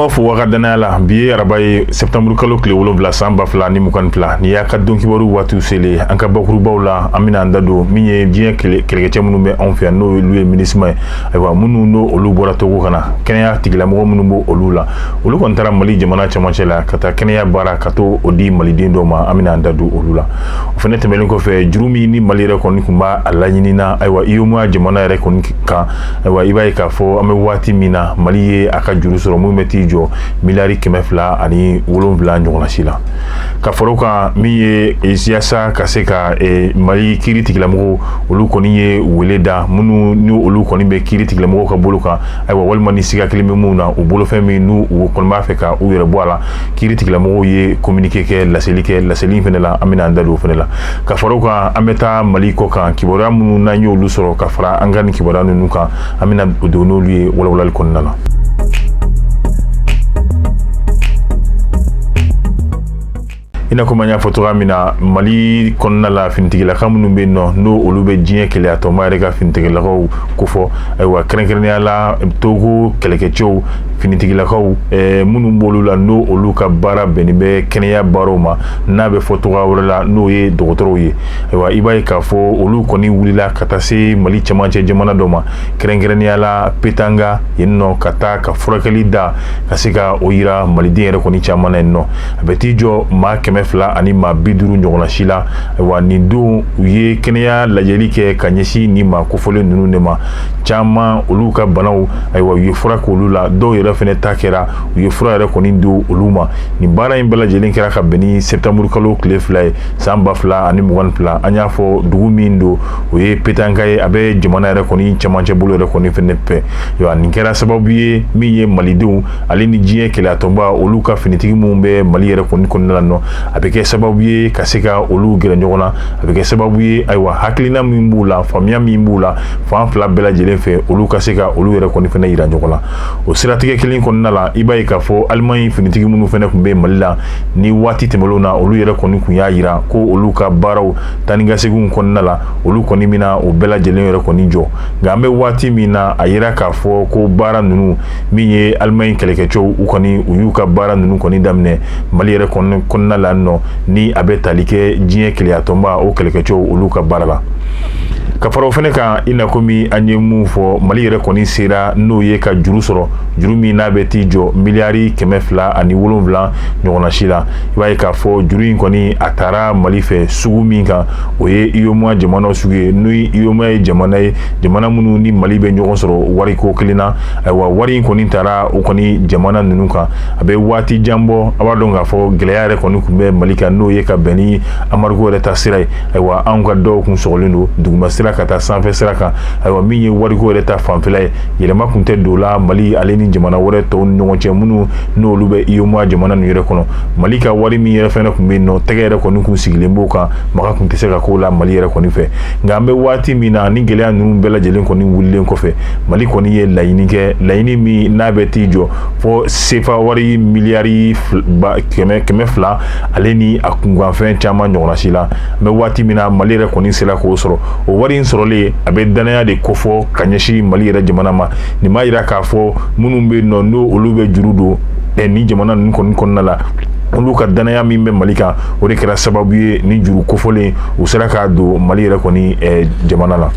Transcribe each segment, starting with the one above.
An b'a fo a ka danaya la. Bi ye araba ye, septembre kalo tile 7, san 2022. Nin y'a ka don kibaru waatiw selen. An ka bakurubaw la, an bɛna an da don min ye diɲɛ kɛlɛkɛcɛ minnu bɛ anw fɛ yan, n'o olu ye MINUSMA ye. Ayiwa, minnu n'o olu bɔra Togo ka na, kɛnɛya tigilamɔgɔ minnu b'o olu la, olu kɔni taara Mali jamana cɛmancɛ la ka taa kɛnɛya baara ka to o di maliden dɔw ma. An bɛna an da don olu la. O fana tɛmɛnen kɔfɛ, juru min ni Mali yɛrɛ kɔni tun b'a laɲini na, ayiwa, UEMOA jamana yɛrɛ kɔni kan, ayiwa, i b'a ye k'a fɔ an bɛ waati min na, Mali ye a ka juru sɔrɔ min bɛ t'i jɔ miliyari 207 ɲɔgɔnna si la. Ka fara o kan, min ye siyasa ka se ka Mali kiiri tigilamɔgɔw, olu kɔni ye wele da minnu ni olu kɔni bɛ kiiri tigilamɔgɔw ka bolo kan, ayiwa, walima ni siga kelen bɛ minnu na, u bolofɛn min n'u u kɔni b'a fɛ ka u yɛrɛ bɔ a la, kiiri tigilamɔgɔw ye communiqué kɛ, laseli kɛ. Laseli in fana la, an bɛna an da don o fana la. Ka fara o kan, an bɛ taa Mali kɔ kan, kibaruya minnu n'an y'olu sɔrɔ ka fara an ka nin kibaruya ninnu kan, an bɛna don n'olu ye walawalali kɔnɔna la. I n'a komi an y'a fɔ cogoya min na, Mali kɔnɔna la, finitigilaka minnu bɛ yen nɔ, n'o olu bɛ diɲɛ kelenyatɔnba yɛrɛ ka finitigilakaw kofɔ, ayiwa, kɛrɛnkɛrɛnnenya la Togo kɛlɛkɛcɛw finitigilakaw minnu b'olu la, n'o olu ka baara bɛnnen bɛ kɛnɛya baaraw ma, n'a bɛ fɔ cogoya wɛrɛ la, n'o ye dɔgɔtɔrɔw ye, ayiwa, i b'a ye k'a fɔ olu kɔni wulila ka taa se Mali cɛmancɛ jamana dɔ ma, kɛrɛnkɛrɛnnenya la Petanga yen nɔ, ka taa ka furakɛli da ka se ka o yira maliden yɛrɛ kɔni caman na yen nɔ. A bɛ t'i jɔ maa 200 ani maa 50 ɲɔgɔnna si la. Ayiwa, nin don u ye kɛnɛya lajɛli kɛ ka ɲɛsin nin maa kofɔlen ninnu de ma. Caman olu ka banaw, ayiwa, u ye fura k'olu la, dɔw yɛrɛ fɛnɛ ta kɛra u ye fura yɛrɛ kɔni di olu ma. Nin baara in bɛɛ lajɛlen kɛra ka bɛn ni septembre kalo tile 2 ye, san 2022. An y'a fɔ dugu min don, o ye Petanka ye, a bɛ jamana yɛrɛ kɔni cɛmancɛ bolo yɛrɛ kɔni fɛnɛ fɛ. Ayiwa, nin kɛra sababu ye min ye malidenw ale ni diɲɛ kelenyatɔnba olu ka finitigi minnu bɛ Mali yɛrɛ kɔni kɔnɔna la nɔ, a bɛ kɛ sababu ye ka se ka olu gɛrɛ ɲɔgɔn na. A bɛ kɛ sababu ye, ayiwa, hakilina min b'u la, faamuya min b'u la fan fila bɛɛ lajɛlen fɛ, olu ka se ka olu yɛrɛ kɔni fɛnɛ yira ɲɔgɔn na. O siratigɛ kelen kɔnɔna la, i b'a ye k'a fɔ Alimaɲi finitigi minnu fɛnɛ tun bɛ Mali la ni waati tɛmɛnlenw na, olu yɛrɛ kɔni tun y'a yira ko olu ka baaraw taa ni ka seginw kɔnɔna la, olu kɔni bɛna o bɛɛ lajɛlen yɛrɛ kɔni jɔ. Nka an bɛ waati min na, a yira k'a fɔ ko baara ninnu min ye Alimaɲi kɛlɛkɛcɛw, u kɔni u y'u ka baara ninnu kɔni daminɛ Mali yɛrɛ kɔnɔna la nɔ, ni a bɛ tali kɛ diɲɛ kelenyatɔnba o kɛlɛkɛcɛw olu ka baara la. Ka fara o fɛnɛ kan, i n'a komi an ye mun fɔ, Mali yɛrɛ kɔni sera n'o ye ka juru sɔrɔ, juru min n'a bɛ t'i jɔ miliyari 207 ɲɔgɔnna si la. I b'a ye k'a fɔ juru in kɔni a taara Mali fɛ sugu min kan, o ye UEMOA jamana sugu ye, n'o ye UEMOA ye jamana ye, jamana minnu ni Mali bɛ ɲɔgɔn sɔrɔ wariko kelen na. Ayiwa, wari in kɔni taara o kɔni jamana ninnu kan. A bɛ waati jan bɔ, a b'a dɔn k'a fɔ gɛlɛya yɛrɛ kɔni tun bɛ Mali kan, n'o ye ka bɛn ni embargo yɛrɛ ta sira ye. Ayiwa, anw ka dɔw kun sɔgɔlen don duguma sira ka taa sanfɛ sira kan. Ayiwa, min ye wariko yɛrɛ ta fanfɛla ye, yɛlɛma kun tɛ don la Mali ale ni jamana wɛrɛ tɔw ni ɲɔgɔn cɛ minnu n'olu bɛ UEMOA jamana ninnu yɛrɛ kɔnɔ. Mali ka wari min yɛrɛ fɛnɛ tun bɛ yen nɔ, tɛgɛ yɛrɛ kɔni kun sigilen b'o kan, maga kun tɛ se ka k'o la Mali yɛrɛ kɔni fɛ. Nka an bɛ waati min na, ni gɛlɛya ninnu bɛɛ lajɛlen kɔni wulilen kɔfɛ, Mali kɔni ye laɲini kɛ, laɲini min n'a bɛ t'i jɔ fɔ sefa wari miliyari 200 ale ni a kunkanfɛn caman ɲɔgɔnna si la. An bɛ waati min na, Mali yɛrɛ kɔni sera k'o sɔrɔ. O wari in sɔrɔlen, a bɛ danaya de kofɔ ka ɲɛsin Mali yɛrɛ jamana ma. Nin b'a yira k'a fɔ minnu bɛ yen nɔ, n'o olu bɛ juru don ni jamana ninnu kɔni kɔnɔna la, olu ka danaya min bɛ Mali kan, o de kɛra sababu ye ni juru kofɔlen u sera k'a don Mali yɛrɛ kɔni jamana la.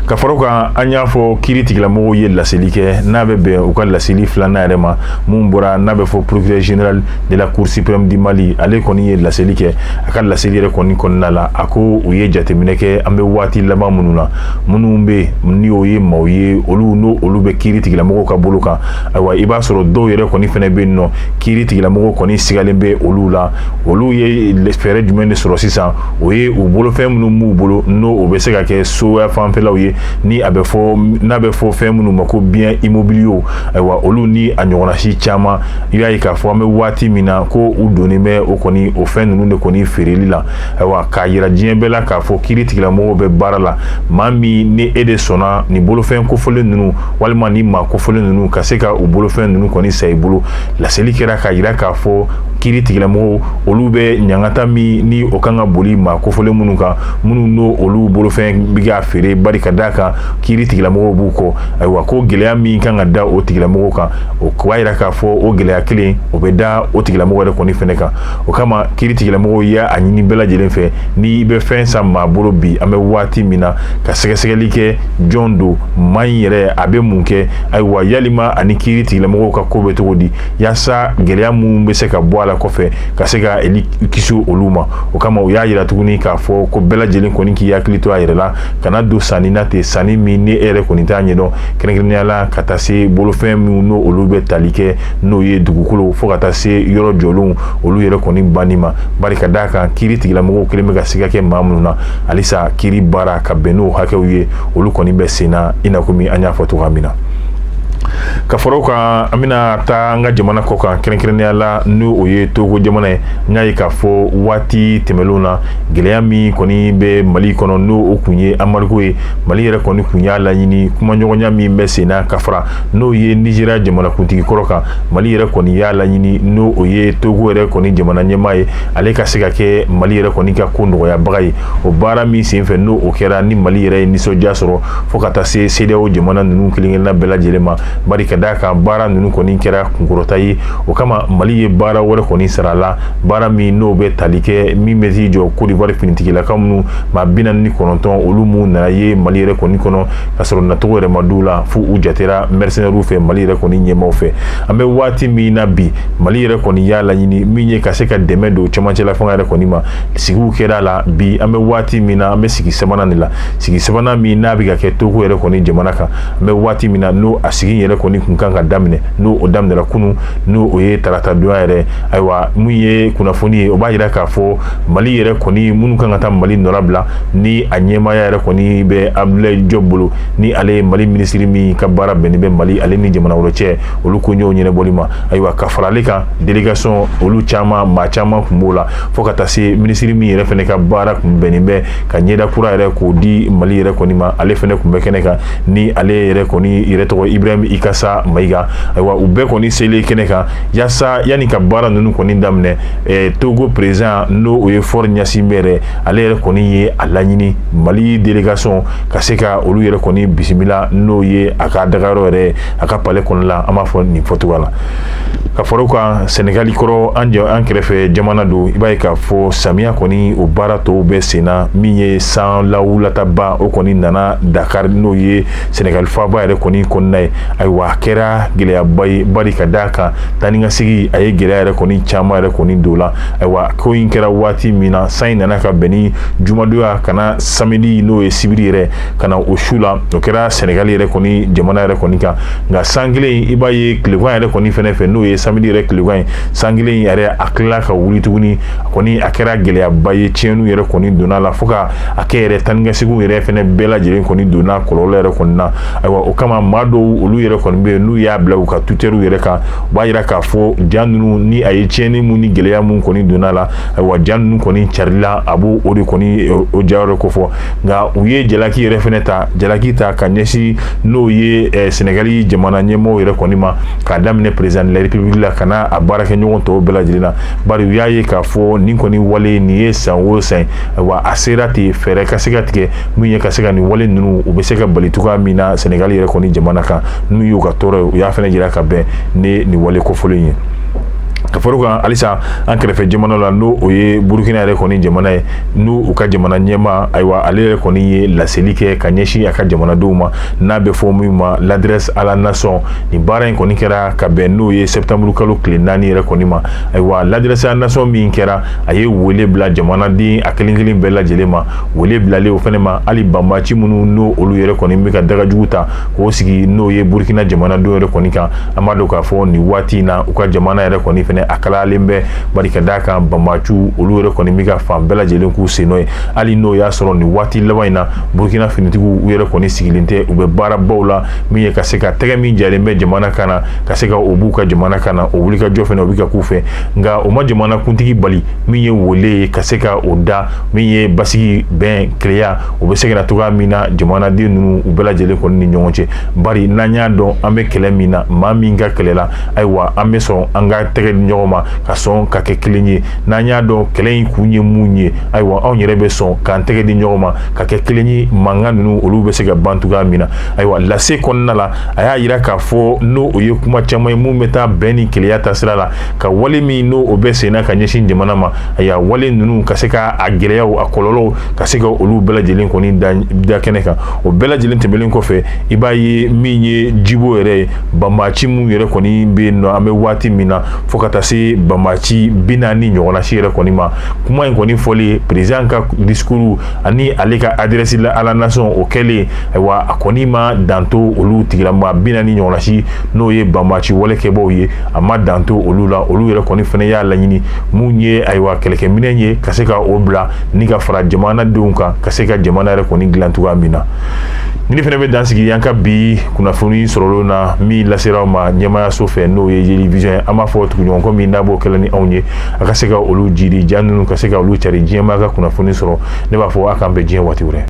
Ka fara o kan, an y'a fɔ kiiri tigilamɔgɔw ye laseli kɛ, n'a bɛ bɛn u ka laseli filanan yɛrɛ ma mun bɔra, n'a bɛ fɔ procureur général de la Cour suprême du Mali, ale kɔni ye laseli kɛ. A ka laseli yɛrɛ kɔni kɔnɔna la, a ko u ye jateminɛ kɛ an bɛ waati laban minnu na, minnu bɛ ni o ye maaw ye, olu n'o olu bɛ kiiri tigilamɔgɔw ka bolo kan. Ayiwa, i b'a sɔrɔ dɔw yɛrɛ kɔni fɛnɛ bɛ yen nɔ, kiiri tigilamɔgɔw kɔni sigalen bɛ olu la. Olu ye fɛɛrɛ jumɛn de sɔrɔ sisan? O ye u bolofɛn minnu b'u bolo, n'o o bɛ se ka kɛ soya fanfɛlaw ye, ni a bɛ fɔ n'a bɛ fɔ fɛn minnu ma ko biens immobiliers, ayiwa, olu ni a ɲɔgɔnna si caman. I b'a ye k'a fɔ an bɛ waati min na, ko u donnen bɛ o kɔni o fɛn ninnu de kɔni feereli la. Ayiwa, k'a yira diɲɛ bɛɛ la k'a fɔ kiiri tigilamɔgɔw bɛ baara la. Maa min ni e de sɔnna nin bolofɛn kofɔlen ninnu walima ni maa kofɔlen ninnu ka se ka u bolofɛn ninnu kɔni san i bolo, laseli kɛra k'a yira k'a fɔ kiiri tigilamɔgɔw olu bɛ ɲangata min ni o kan ka boli maa kofɔlen minnu kan, minnu n'o olu bolofɛn bɛ ka feere bari ka d'a d'a kan kiiri tigilamɔgɔw b'u kɔ. Ayiwa, ko gɛlɛya min kan ka da o tigilamɔgɔw kan, o b'a yira k'a fɔ o gɛlɛya kelen o bɛ da o tigilamɔgɔ yɛrɛ kɔni fɛnɛ kan. O kama kiiri tigilamɔgɔw y'a ɲini bɛɛ lajɛlen fɛ, n'i bɛ fɛn san maa bolo bi, an bɛ waati min na, ka sɛgɛsɛgɛli kɛ, jɔn don maa in yɛrɛ, a bɛ mun kɛ, ayiwa, yalima ani kiiri tigilamɔgɔw ka ko bɛ cogo di, yaasa gɛlɛya minnu bɛ se ka bɔ a la kɔfɛ, ka se ka kisi olu ma. O kama u y'a yira tuguni k'a fɔ ko bɛɛ lajɛlen kɔni k'i hakili to a yɛrɛ la, kana don sanni na ten, sanni min ni e yɛrɛ kɔni t'a ɲɛdɔn, kɛrɛnkɛrɛnnenya la ka taa se bolofɛn minnu n'o olu bɛ tali kɛ, n'o ye dugukolo, fo ka taa se yɔrɔ jɔlenw olu yɛrɛ kɔni banni ma. Bari ka d'a kan kiiri tigilamɔgɔw kelen bɛ ka siga kɛ maa minnu na, halisa kiiri baara ka bɛn n'o hakɛw ye, olu kɔni bɛ sen na, i n'a komi an y'a fɔ cogoya min na. Ka fara o kan, an bɛna taa an ka jamana kɔ kan, kɛrɛnkɛrɛnnenya la n'o o ye Togo jamana ye. N y'a ye k'a fɔ waati tɛmɛnlenw na, gɛlɛya min kɔni bɛ Mali kɔnɔ, n'o o kun ye embargo ye, Mali yɛrɛ kɔni kun y'a laɲini kumaɲɔgɔnya min bɛ sen na ka fara n'o ye Nizeriya jamanakuntigi kɔrɔ kan. Mali yɛrɛ kɔni y'a laɲini, n'o o ye Togo yɛrɛ kɔni jamana ɲɛmaa ye, ale ka se ka kɛ Mali yɛrɛ kɔni ka ko nɔgɔyabaga ye. O baara min senfɛ, n'o o kɛra, ni Mali yɛrɛ ye nisɔndiya sɔrɔ fo ka taa se CEDEAO jamana ninnu kelen-kelenna bɛɛ lajɛlen ma, bari ka d'a kan baara ninnu kɔni kɛra kunkɔrɔta ye. O kama Mali ye baara wɛrɛ kɔni sara la, baara min n'o bɛ tali kɛ min bɛ t'i jɔ Côte d'Ivoire finitigilaka minnu maa 49, olu mun nana ye Mali yɛrɛ kɔni kɔnɔ ka sɔrɔ nacogo yɛrɛ ma d'u la, fo u jatera mercenaires fɛ, Mali yɛrɛ kɔni ɲɛmaaw fɛ. An bɛ waati min na bi, Mali yɛrɛ kɔni y'a laɲini min ye ka se ka dɛmɛ don cɛmancɛla fanga yɛrɛ kɔni ma. Sigiw kɛra la bi, an bɛ waati min na, an bɛ sigi sabanan de la, sigi sabanan min n'a bɛ ka kɛ Togo yɛrɛ kɔni jamana kan. An bɛ waati min na, n'o a sigi yɛrɛ kɔni kun kan ka daminɛ, n'o o daminɛra kunun, n'o o ye tarata donya yɛrɛ. Ayiwa, mun ye kunnafoni ye, o b'a yira k'a fɔ Mali yɛrɛ kɔni minnu kan ka taa Mali nɔrabila, ni a ɲɛmaaya yɛrɛ kɔni bɛ Abdoulaye Diop bolo, ni ale ye Mali minisiri min ka baara bɛnnen bɛ Mali ale ni jamana wɛrɛ cɛ, olu koɲɛw ɲɛnabɔli ma. Ayiwa, ka fara ale kan, délégation olu caman, maa caman kun b'o la, fo ka taa se minisiri min yɛrɛ fɛnɛ ka baara kun bɛnnen bɛ ka ɲɛda kura yɛrɛ k'o di Mali yɛrɛ kɔni ma, ale fɛnɛ kun bɛ kɛnɛ kan, ni ale yɛrɛ kɔni yɛrɛ tɔgɔ Ibrahim Ikasa Mayiga. Ayiwa, u bɛɛ kɔni selen kɛnɛ kan, yaasa yanni ka baara ninnu kɔni daminɛ, Togo président, n'o o ye Faure Gnassingbé yɛrɛ, ale yɛrɛ kɔni ye a laɲini Mali délégation ka se ka olu yɛrɛ kɔni bisimila, n'o ye a ka dagayɔrɔ yɛrɛ, a ka palais kɔnɔna, an b'a fɔ nin fɔcogoya la. Ka fara o kan, Sɛnɛgali kɔrɔ, an jɔ an kɛrɛfɛ jamana don, i b'a ye k'a fɔ samiya kɔni o baara tɔw bɛ sen na. Min ye san lawulataba, o kɔni nana Dakar, n'o ye Sɛnɛgali faaba yɛrɛ kɔni kɔnɔna ye. Ayiwa, a kɛra gɛlɛyaba ye, bari ka d'a kan taa ni ka segin a ye gɛlɛya yɛrɛ kɔni caman yɛrɛ kɔni don la. Ayiwa, ko in kɛra waati min na, san in nana ka bɛn ni jumadonya ka na samedi, n'o ye sibiri yɛrɛ, ka na o su la, o kɛra Sɛnɛgali yɛrɛ kɔni jamana yɛrɛ kɔni kan. Nka san kelen, i b'a ye tilegan yɛrɛ kɔni fɛnɛ fɛ, n'o ye samedi yɛrɛ tilegan ye, san kelen yɛrɛ a tilala ka wuli tuguni. A kɔni a kɛra gɛlɛyaba ye, tiɲɛniw yɛrɛ kɔni donna la, fo ka a kɛ yɛrɛ taa ni ka seginw yɛrɛ fɛnɛ bɛɛ lajɛlen kɔni donna kɔlɔlɔ yɛrɛ kɔni na. Ayiwa, o kama maa dɔw, olu yɛrɛ kɔni bɛ yen, n'u y'a bila u ka Twitter yɛrɛ kan, u b'a yira k'a fɔ ja ninnu ni a ye tiɲɛni mun ni gɛlɛya mun kɔni donna la, ayiwa, ja ninnu kɔni carila, a b'o o de kɔni o ja yɛrɛ kofɔ. Nka u ye jalaki yɛrɛ fɛnɛ ta, jalaki ta ka ɲɛsin n'o ye Sɛnɛgali jamana ɲɛmɔgɔw yɛrɛ kɔni ma, k'a daminɛ président de la République la ka na a baarakɛɲɔgɔn tɔw bɛɛ lajɛlen na, bari u y'a ye k'a fɔ nin kɔni wale nin ye san o san. Ayiwa, a sera ten, fɛɛrɛ ka se ka tigɛ min ye ka se ka nin wale ninnu u bɛ se ka bali cogoya min na Sɛnɛgali yɛrɛ kɔni jamana kan, n'u y'u ka tɔɔrɔ ye. U y'a fɛnɛ jira ka bɛn ni nin wale kofɔlen ye. Ka fara o kan, halisa an kɛrɛfɛ jamana la, n'o o ye Burukina yɛrɛ kɔni jamana ye, n'u u ka jamana ɲɛmaa, ayiwa, ale yɛrɛ kɔni ye laseli kɛ ka ɲɛsin a ka jamanadenw ma, n'a bɛ fɔ min ma l'adresse à la nation. Nin baara in kɔni kɛra ka bɛn n'o ye septembre kalo tile 4 yɛrɛ kɔni ma. Ayiwa, l'adresse à la nation min kɛra, a ye wele bila jamanaden a kelen kelen bɛɛ lajɛlen ma. Wele bilalen o fɛnɛ ma, hali banbaci minnu n'o olu yɛrɛ kɔni bɛ ka dagajugu ta k'o sigi, n'o ye Burukina jamanadenw yɛrɛ kɔni kan, an b'a dɔn k'a fɔ nin waati in na, u ka jamana yɛrɛ kɔni fɛnɛ a kalayalen bɛ, bari ka d'a kan banbaciw olu yɛrɛ kɔni bɛ ka fan bɛɛ lajɛlen k'u sen nɔ ye. Hali n'o y'a sɔrɔ nin waati laban in na, Burukina finitigiw u yɛrɛ kɔni sigilen tɛ, u bɛ baarabaw la min ye ka se ka tɛgɛ min jalen bɛ jamana kan na, ka se ka o b'u ka jamana kan na, o wulikajɔ fɛnɛ o bɛ ka k'u fɛ. Nka o ma jamana kuntigi bali min ye wele ye ka se ka o da min ye basigi, bɛn, keleya, o bɛ se ka na cogoya min na jamanaden ninnu u bɛɛ lajɛlen kɔni ni ɲɔgɔn cɛ. Bari n'an y'a dɔn an bɛ kɛlɛ min na, maa min ka kɛlɛ la, ayiwa, an bɛ sɔn an ka tɛgɛ di ɲɔgɔn ɲɔgɔn ma ka sɔn ka kɛ kelen ye. N'an y'a dɔn kɛlɛ in kun ye mun ye, ayiwa, anw yɛrɛ bɛ sɔn k'an tɛgɛ di ɲɔgɔn ma ka kɛ kelen ye, mankan ninnu olu bɛ se ka ban cogoya min na. Ayiwa, lase kɔnɔna la, a y'a yira k'a fɔ n'o o ye kuma caman ye mun bɛ taa bɛn ni kelenya ta sira la, ka wale min n'o o bɛ senna ka ɲɛsin jamana ma, ayiwa, wale ninnu ka se ka a gɛlɛyaw, a kɔlɔlɔw, ka se ka olu bɛɛ lajɛlen kɔni da kɛnɛ kan. O bɛɛ lajɛlen tɛmɛnen kɔfɛ, i b'a ye min ye jibo yɛrɛ ye, banbaci mun yɛrɛ kɔni bɛ yen nɔ, an bɛ waati min na, fo ka taa se banbaci 40 ɲɔgɔnna si yɛrɛ kɔni ma. Kuma in kɔni fɔlen, président ka discours ani ale ka adresse la à la nation, o kɛlen, ayiwa, a kɔni ma danto olu tigilama 40 ɲɔgɔnna si, n'o ye banbaci wale kɛbaw ye, a ma danto olu la. Olu yɛrɛ kɔni fana y'a laɲini mun ye, ayiwa, kɛlɛkɛminɛn ye ka se ka o bila ni ka fara jamanadenw kan, ka se ka jamana yɛrɛ kɔni dilan cogoya min na. Ni fana bɛ dan sigi an ka bi kunnafoni sɔrɔlenw na min lasera aw ma ɲɛmaayaso fɛ, n'o ye Yeli Vision ye. An b'a fɔ tuguɲɔgɔn min n'a b'o kɛlɛ ni anw ye, a ka se ka olu jiri ja ninnu, ka se ka olu cari diɲɛmaa ka kunnafoni sɔrɔ. Ne b'a fɔ a k'an bɛn diɲɛ waati wɛrɛ.